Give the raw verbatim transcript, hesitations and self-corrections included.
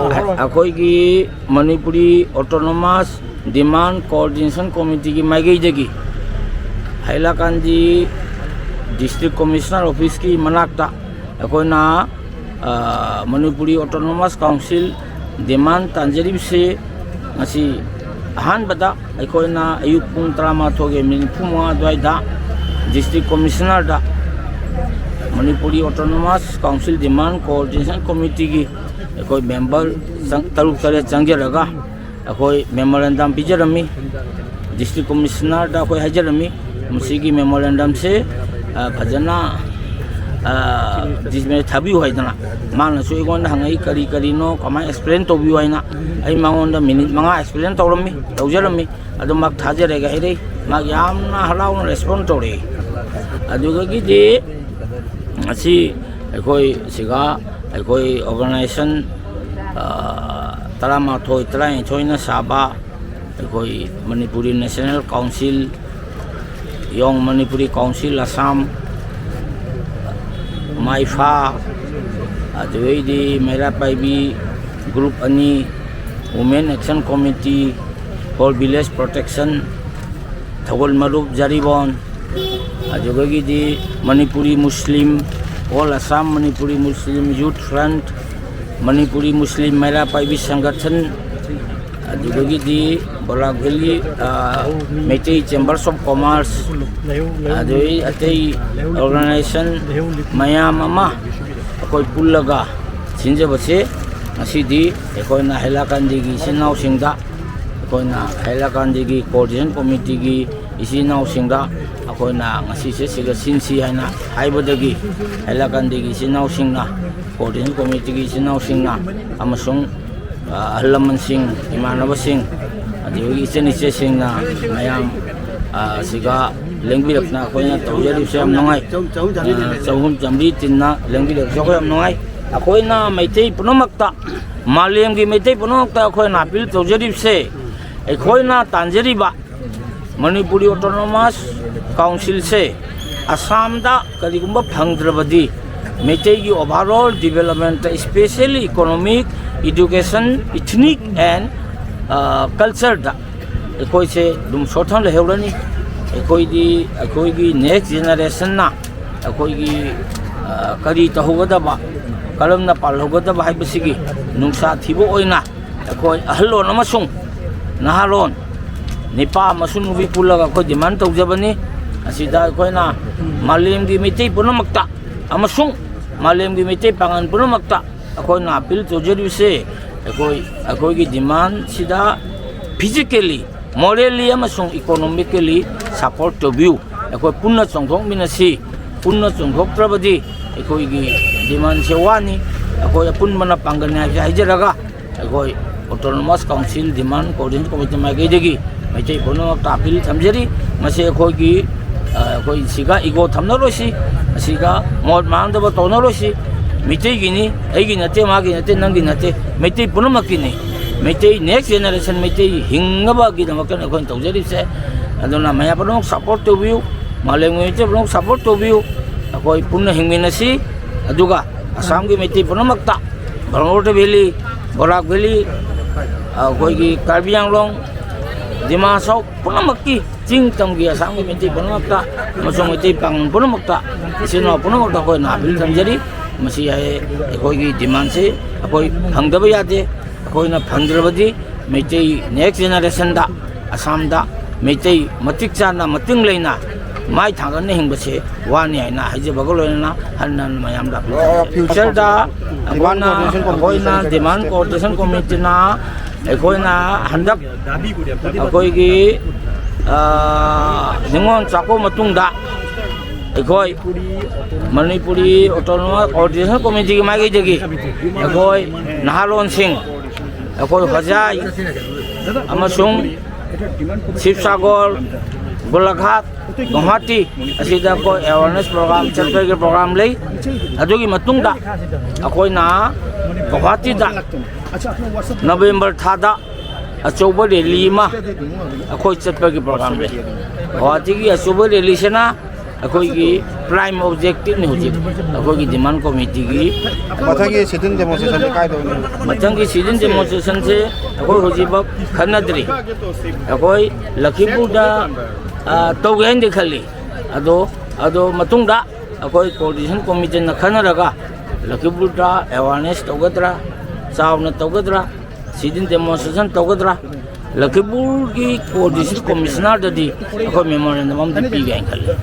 ꯑꯩꯈꯣꯏꯒꯤ ꯃꯅꯤꯄꯨꯔꯤ ꯑꯣꯇꯣꯅꯣꯃꯁ ꯗꯤꯃꯥꯟ ꯀꯣꯑꯣꯔꯗꯤꯅꯦꯁꯟ ꯀꯣꯃꯤꯇꯤꯒꯤ ꯃꯥꯏꯀꯩꯗꯒꯤ ꯍꯥꯏꯂꯥꯀꯥꯟꯗꯤ ꯗꯤꯁꯇ꯭ꯔꯤꯛ ꯀꯣꯃꯤꯁꯅꯔ ꯑꯣꯐꯤꯁꯀꯤ ꯃꯅꯥꯛꯇ ꯑꯩꯈꯣꯏꯅ, ꯑ, ꯃꯅꯤꯄꯨꯔꯤ ꯑꯣꯇꯣꯅꯣꯃꯁ ꯀꯥꯎꯟꯁꯤꯜ ꯗꯤꯃꯥꯟ ꯇꯥꯟꯖꯔꯤꯕꯁꯤ ꯉꯁꯤ ꯑꯍꯥꯟꯕꯗ ꯑꯩꯈꯣꯏꯅ ꯑꯌꯨꯛ ꯄꯨꯡ ꯇꯔꯥꯃꯥꯊꯣꯏꯒꯤ ꯃꯤꯅꯤꯠ ꯅꯤꯐꯨꯃꯉꯥ ꯑꯗꯨꯋꯥꯏꯗ ꯗꯤꯁꯇ꯭ꯔꯤꯛ ꯀꯣꯃꯤꯁꯅꯔꯗ ꯃꯅꯤꯄꯨꯔꯤ ꯑꯣꯇꯣꯅꯣꯃꯁ ꯀꯥꯎꯟꯁꯤꯜ ꯗꯤꯃꯥꯟ ꯀꯣꯑꯣꯔꯗꯤꯅꯦꯁꯟ ꯀꯣꯃꯤꯇꯤꯒꯤ ꯑꯩꯈꯣꯏ ꯃꯦꯝꯕꯔ ꯆꯪ-, ꯇꯔꯨꯛ ꯇꯔꯦꯠ ꯆꯪꯖꯔꯒ ꯑꯩꯈꯣꯏ ꯃꯦꯃꯣꯔꯦꯟꯗꯝ ꯄꯤꯖꯔꯝꯃꯤ꯫ ꯗꯤꯁꯇ꯭ꯔꯤꯛ ꯀꯣꯃꯤꯁꯅꯔꯗ ꯑꯩꯈꯣꯏ ꯍꯥꯏꯖꯔꯝꯃꯤ, ꯃꯁꯤꯒꯤ ꯃꯦꯃꯣꯔꯦꯟꯗꯝꯁꯦ, ꯑ, ꯐꯖꯅ, ꯑ, ꯗꯤꯁꯃꯦ ꯊꯥꯕꯤꯌꯨ ꯍꯥꯏꯗꯅ꯫ ꯃꯥꯅꯁꯨ ꯑꯩꯉꯣꯟꯗ ꯍꯪꯉꯛꯏ, "ꯀꯔꯤ ꯀꯔꯤꯅꯣ, ꯀꯃꯥꯏꯅ ꯑꯦꯛꯁꯄ꯭ꯂꯦꯟ ꯇꯧꯕꯤꯌꯨ?" ꯍꯥꯏꯅ꯫ ꯑꯩ ꯃꯉꯣꯟꯗ ꯃꯤꯅꯤꯠ ꯃꯉꯥ ꯑꯦꯛꯁꯄ꯭ꯂꯦꯟ ꯇꯧꯔꯝꯃꯤ, ꯇꯧꯖꯔꯝꯃꯤ꯫ ꯑꯗꯨ ꯃꯥ ꯊꯥꯖꯔꯦꯒ ꯍꯥꯏꯔꯛꯏ꯫ ꯃꯥ ꯌꯥꯝꯅ ꯍꯔꯥꯎꯅ ꯔꯦꯁꯄꯣꯟ ꯇꯧꯔꯛꯏ꯫ ꯑꯗꯨꯗꯒꯤꯗꯤ ꯉꯁꯤ ꯑꯩꯈꯣꯏ ꯁꯤꯒ ꯑꯩꯈꯣꯏ ꯑꯣꯔꯒꯅꯥꯏꯖꯦꯁꯟ, ꯑ, ꯇꯔꯥꯃꯥꯊꯣꯏ, ꯇꯔꯥꯅꯤꯊꯣꯏꯅ ꯁꯥꯕ ꯑꯩꯈꯣꯏ ꯃꯅꯤꯄꯨꯔꯤ ꯅꯦꯁꯅꯦꯜ ꯀꯥꯎꯟꯁꯤꯜ, ꯌꯣꯡ ꯃꯅꯤꯄꯨꯔꯤ ꯀꯥꯎꯟꯁꯤꯜ ꯑꯁꯥꯝ, ꯃꯥꯏꯐꯥ, ꯑꯗꯨꯗꯩꯗꯤ ꯃꯩꯔꯥ ꯄꯥꯏꯕꯤ ꯒ꯭ꯔꯨꯞ ꯑꯅꯤ, women action committee for village protection, ꯊꯧꯒꯜ ꯃꯔꯨꯞ ꯖꯔꯤꯕꯣꯟ, ꯑꯗꯨꯗꯒꯤꯗꯤ Manipuri Muslim, all Assam Manipuri Muslim youth front, Manipuri Muslim ꯃꯩꯔꯥ ꯄꯥꯏꯕꯤ ꯁꯪꯒꯊꯟ, ꯑꯗꯨꯗꯒꯤꯗꯤ ꯕꯣꯂꯥ ꯚꯦꯂꯤ, ꯑ, ꯃꯩꯇꯩ ꯆꯦꯝꯕꯔꯁ ꯑꯣꯐ ꯀꯣꯃꯔꯁ, ꯑꯗꯨꯗꯒꯤ ꯑꯇꯩ ꯑꯣꯔꯒꯅꯥꯏꯖꯦꯁꯟ ꯃꯌꯥꯝ ꯑꯃ ꯑꯩꯈꯣꯏ ꯄꯨꯜꯂꯒ ꯁꯤꯟꯖꯕꯁꯦ ꯉꯁꯤꯗꯤ ꯑꯩꯈꯣꯏꯅ ꯍꯥꯏꯂꯥꯀꯥꯟꯗꯤꯒꯤ ꯏꯆꯤꯟ ꯏꯅꯥꯎꯁꯤꯡꯗ, ꯑꯩꯈꯣꯏꯅ ꯍꯥꯏꯂꯥꯀꯥꯟꯗꯤꯒꯤ ꯀꯣꯑꯣꯔꯗꯤꯅꯦꯁꯟ ꯀꯣꯃꯤꯇꯤꯒꯤ ꯏꯆꯤꯟ ꯏꯅꯥꯎꯁꯤꯡꯗ ꯑꯩꯈꯣꯏꯅ ꯉꯁꯤꯁꯦ ꯁꯤꯗ ꯁꯤꯟꯁꯤ ꯍꯥꯏꯅ ꯍꯥꯏꯕꯗꯒꯤ ꯍꯥꯏꯂꯥꯀꯥꯟꯗꯤꯒꯤ ꯏꯆꯤꯟ ꯏꯅꯥꯎꯁꯤꯡꯅ, ꯀꯣꯑꯣꯔꯗꯤꯅꯦꯁꯟ ꯀꯣꯃꯤꯇꯤꯒꯤ ꯏꯆꯤꯟ ꯏꯅꯥꯎꯁꯤꯡꯅ ꯑꯃꯁꯨꯡ, ꯑ, ꯑꯍꯜ ꯂꯃꯟꯁꯤꯡ, ꯏꯃꯥꯟꯅꯕꯁꯤꯡ, ꯑꯗꯒꯤ ꯏꯆꯟ ꯏꯆꯦꯁꯤꯡꯅ ꯃꯌꯥꯝ, ꯑ, ꯁꯤꯒ ꯂꯦꯡꯕꯤꯔꯛꯇꯅ ꯑꯩꯈꯣꯏꯅ ꯇꯧꯖꯔꯤꯕꯁꯦ ꯌꯥꯝ ꯅꯨꯡꯉꯥꯏ꯫ ꯑ, ꯆꯍꯨꯝ ꯆꯥꯝꯃꯔꯤ ꯇꯤꯟꯅ ꯂꯦꯡꯕꯤꯔꯛꯄꯁꯦ ꯑꯩꯈꯣꯏ ꯌꯥꯝ ꯅꯨꯡꯉꯥꯏ꯫ ꯑꯩꯈꯣꯏꯅ ꯃꯩꯇꯩ ꯄꯨꯝꯅꯃꯛꯇ, ꯃꯥꯂꯦꯝꯒꯤ ꯃꯩꯇꯩ ꯄꯨꯝꯅꯃꯛꯇ ꯑꯩꯈꯣꯏꯅ ꯑꯄꯤꯜ ꯇꯧꯖꯔꯤꯕꯁꯦ, ꯑꯩꯈꯣꯏꯅ ꯇꯥꯟꯖꯔꯤꯕ ꯃꯅꯤꯄꯨꯔꯤ ꯑꯣꯇꯣꯅꯣꯃꯁ ꯀꯥꯎꯟꯁꯤꯜꯁꯦ ꯑꯁꯥꯝꯗ ꯀꯔꯤꯒꯨꯝꯕ ꯐꯪꯗ꯭ꯔꯕꯗꯤ, ꯃꯩꯇꯩꯒꯤ overall development, especially economic, education, ethnic and cultureꯗ ꯑꯩꯈꯣꯏꯁꯦ ꯑꯗꯨꯝ ꯁꯣꯠꯊꯅ ꯂꯩꯍꯧꯔꯅꯤ꯫ ꯑꯩꯈꯣꯏꯗꯤ, ꯑꯩꯈꯣꯏꯒꯤ next generationꯅ ꯑꯩꯈꯣꯏꯒꯤ ꯀꯔꯤ ꯇꯧꯍꯧꯒꯗꯕ, ꯀꯔꯝꯅ ꯄꯥꯜꯍꯧꯒꯗꯕ ꯍꯥꯏꯕꯁꯤꯒꯤ ꯅꯨꯡꯁꯥ ꯊꯤꯕ ꯑꯣꯏꯅ ꯑꯩꯈꯣꯏ ꯑꯍꯜꯂꯣꯟ ꯑꯃꯁꯨꯡ ꯅꯍꯥꯔꯣꯟ, ꯅꯤꯄꯥ ꯑꯃꯁꯨꯡ ꯅꯨꯄꯤ ꯄꯨꯜꯂꯒ ꯑꯩꯈꯣꯏ demand ꯇꯧꯖꯕꯅꯤ꯫ ꯑꯁꯤꯗ ꯑꯩꯈꯣꯏꯅ ꯃꯥꯂꯦꯝꯒꯤ ꯃꯤꯇꯩ ꯄꯨꯝꯅꯃꯛꯇ ꯑꯃꯁꯨꯡ ꯃꯥꯂꯦꯝꯒꯤ ꯃꯤꯇꯩ ꯄꯥꯉꯜ ꯄꯨꯝꯅꯃꯛꯇ ꯑꯩꯈꯣꯏꯅ appeal ꯇꯧꯖꯔꯤꯕꯁꯦ, ꯑꯩꯈꯣꯏ, ꯑꯩꯈꯣꯏꯒꯤ demandꯁꯤꯗ physically, morally ꯑꯃꯁꯨꯡ economically support ꯇꯧꯕꯤꯌꯨ꯫ ꯑꯩꯈꯣꯏ ꯄꯨꯟꯅ ꯆꯣꯡꯊꯣꯛꯃꯤꯟꯅꯁꯤ꯫ ꯄꯨꯟꯅ ꯆꯣꯡꯊꯣꯛꯇ꯭ꯔꯕꯗꯤ ꯑꯩꯈꯣꯏꯒꯤ demandꯁꯦ ꯋꯥꯅꯤ꯫ ꯑꯩꯈꯣꯏ ꯑꯄꯨꯟꯕꯅ ꯄꯥꯡꯒꯜꯅꯤ ꯍꯥꯏꯕꯁꯦ ꯍꯥꯏꯖꯔꯒ, ꯑꯩꯈꯣꯏ Autonomous Council Demand Coordination Committee ꯃꯥꯏꯀꯩꯗꯒꯤ ꯃꯩꯇꯩ ꯄꯨꯝꯅꯃꯛꯇ appeal ꯊꯝꯖꯔꯤ꯫ ꯃꯁꯤ ꯑꯩꯈꯣꯏꯒꯤ, ꯑ, ꯑꯩꯈꯣꯏ ꯁꯤꯒ ego ꯊꯝꯅꯔꯣꯏꯁꯤ, ꯑꯁꯤꯒ ꯃꯣꯠ ꯃꯥꯟꯅꯗꯕ ꯇꯧꯅꯔꯣꯏꯁꯤ꯫ ꯃꯩꯇꯩꯒꯤꯅꯤ, ꯑꯩꯒꯤ ꯅꯠꯇꯦ, ꯃꯥꯒꯤ ꯅꯠꯇꯦ, ꯅꯪꯒꯤ ꯅꯠꯇꯦ, ꯃꯩꯇꯩ ꯄꯨꯝꯅꯃꯛꯀꯤꯅꯤ꯫ ꯃꯩꯇꯩ next generation ꯃꯩꯇꯩ ꯍꯤꯡꯅꯕꯒꯤꯗꯃꯛꯇꯅꯤ ꯑꯩꯈꯣꯏꯅ ꯇꯧꯖꯔꯤꯕꯁꯦ꯫ ꯑꯗꯨꯅ ꯃꯌꯥꯝ ꯄꯨꯝꯅꯃꯛ support ꯇꯧꯕꯤꯌꯨ, ꯃꯥꯂꯦꯝꯒꯤ ꯃꯩꯇꯩ ꯄꯨꯝꯅꯃꯛ support ꯇꯧꯕꯤꯌꯨ꯫ ꯑꯩꯈꯣꯏ ꯄꯨꯟꯅ ꯍꯤꯡꯃꯤꯟꯅꯁꯤ꯫ ꯑꯗꯨꯒ ꯑꯁꯥꯝꯒꯤ ꯃꯩꯇꯩ ꯄꯨꯝꯅꯃꯛꯇ, ꯕ꯭ꯔꯍꯃꯄꯨꯇ꯭ꯔ valley, ꯕꯣꯔꯥꯛ valley, ꯑꯩꯈꯣꯏꯒꯤ ꯀꯥꯔꯕꯤ ꯑꯪꯂꯣꯡ, ꯗꯤꯃꯥ ꯍꯥꯁꯥꯎ ꯄꯨꯝꯅꯃꯛꯀꯤ, ꯆꯤꯡ ꯇꯝꯒꯤ ꯑꯁꯥꯝꯒꯤ ꯃꯩꯇꯩ ꯄꯨꯝꯅꯃꯛꯇ ꯑꯃꯁꯨꯡ ꯃꯩꯇꯩ ꯄꯥꯉꯜ ꯄꯨꯝꯅꯃꯛꯇ, ꯏꯆꯤꯟ ꯏꯅꯥꯎ ꯄꯨꯝꯅꯃꯛꯇ ꯑꯩꯈꯣꯏꯅ appeal ꯊꯝꯖꯔꯤ꯫ ꯃꯁꯤ ꯑꯩ-, ꯑꯩꯈꯣꯏꯒꯤ demandꯁꯤ ꯑꯩꯈꯣꯏ ꯐꯪꯗꯕ ꯌꯥꯗꯦ꯫ ꯑꯩꯈꯣꯏꯅ ꯐꯪꯗ꯭ꯔꯕꯗꯤ ꯃꯩꯇꯩ next generationꯗ ꯑꯁꯥꯝꯗ ꯃꯩꯇꯩ ꯃꯇꯤꯛ ꯆꯥꯅ, ꯃꯇꯤꯡ ꯂꯩꯅ, ꯃꯥꯏ ꯊꯥꯡꯒꯠꯅ ꯍꯤꯡꯕꯁꯦ ꯋꯥꯅꯤ ꯍꯥꯏꯅ ꯍꯥꯏꯖꯕꯒ ꯂꯣꯏꯅꯅ ꯍꯟꯅ ꯍꯟꯅ ꯃꯌꯥꯝꯗ appeal ꯇꯧꯖꯔꯤ꯫ Futureꯗ ꯑꯩꯈꯣꯏꯅ, ꯑꯩꯈꯣꯏꯅ demand coordination committeeꯅ, ꯑꯩꯈꯣꯏꯅ ꯍꯟꯗꯛ ꯑꯩꯈꯣꯏꯒꯤ, ꯑ, ꯅꯤꯉꯣꯜ ꯆꯥꯛꯀꯧꯕ ꯃꯇꯨꯡꯗ ꯑꯩꯈꯣꯏ ꯃꯅꯤꯄꯨꯔꯤ Autonomous Coordination Committeeꯒꯤ ꯃꯥꯏꯀꯩꯗꯒꯤ ꯑꯩꯈꯣꯏ ꯅꯍꯥꯔꯣꯟꯁꯤꯡ, ꯑꯩꯈꯣꯏ ꯍꯣꯖꯥꯏ ꯑꯃꯁꯨꯡ ꯁꯤꯕꯁꯥꯒꯣꯔ, ꯒꯣꯂꯥꯘꯥꯠ, ꯒꯨꯋꯥꯍꯥꯇꯤ ꯑꯁꯤꯗ ꯑꯩꯈꯣꯏ awareness program ꯆꯠꯄꯒꯤ program ꯂꯩ꯫ ꯑꯗꯨꯒꯤ ꯃꯇꯨꯡꯗ ꯑꯩꯈꯣꯏꯅ ꯒꯨꯋꯥꯍꯥꯇꯤꯗ November ꯊꯥꯗ ꯑꯆꯧꯕ rally ꯑꯃ ꯑꯩꯈꯣꯏ ꯆꯠꯄꯒꯤ program ꯂꯩ꯫ ꯒꯨꯋꯥꯍꯥꯇꯤꯒꯤ ꯑꯆꯧꯕ rallyꯁꯤꯅ ꯑꯩꯈꯣꯏꯒꯤ Prime objectiveꯅꯤ ꯍꯧꯖꯤꯛ ꯑꯩꯈꯣꯏꯒꯤ demand committeeꯒꯤ꯫ ꯃꯊꯪꯒꯤ sit-in demonstrationꯗꯤ ꯀꯥꯏꯗ ꯑꯣꯏꯅꯤ? ꯃꯊꯪꯒꯤ sit-in demonstrationꯁꯦ ꯑꯩꯈꯣꯏ ꯍꯧꯖꯤꯛꯐꯥꯎ ꯈꯟꯅꯗ꯭ꯔꯤ꯫ ꯑꯩꯈꯣꯏ ꯂꯈꯤꯄꯨꯔꯗ, ꯑ, ꯇꯧꯒꯦ ꯍꯥꯏꯅꯗꯤ ꯈꯜꯂꯤ꯫ ꯑꯗꯣ, ꯑꯗꯣ ꯃꯇꯨꯡꯗ ꯑꯩꯈꯣꯏ coordination committeeꯅ ꯈꯟꯅꯔꯒ ꯂꯈꯤꯄꯨꯔꯗ awareness ꯇꯧꯒꯗ꯭ꯔꯥ, ꯆꯥꯎꯅ ꯇꯧꯒꯗ꯭ꯔꯥ, sit-in demonstration ꯇꯧꯒꯗ꯭ꯔꯥ, ꯂꯈꯤꯄꯨꯔꯒꯤ co-district commissionerꯗꯗꯤ ꯑꯩꯈꯣꯏ memorandum ꯑꯃꯗꯤ ꯄꯤꯒꯦ ꯍꯥꯏꯅ ꯈꯜꯂꯤ꯫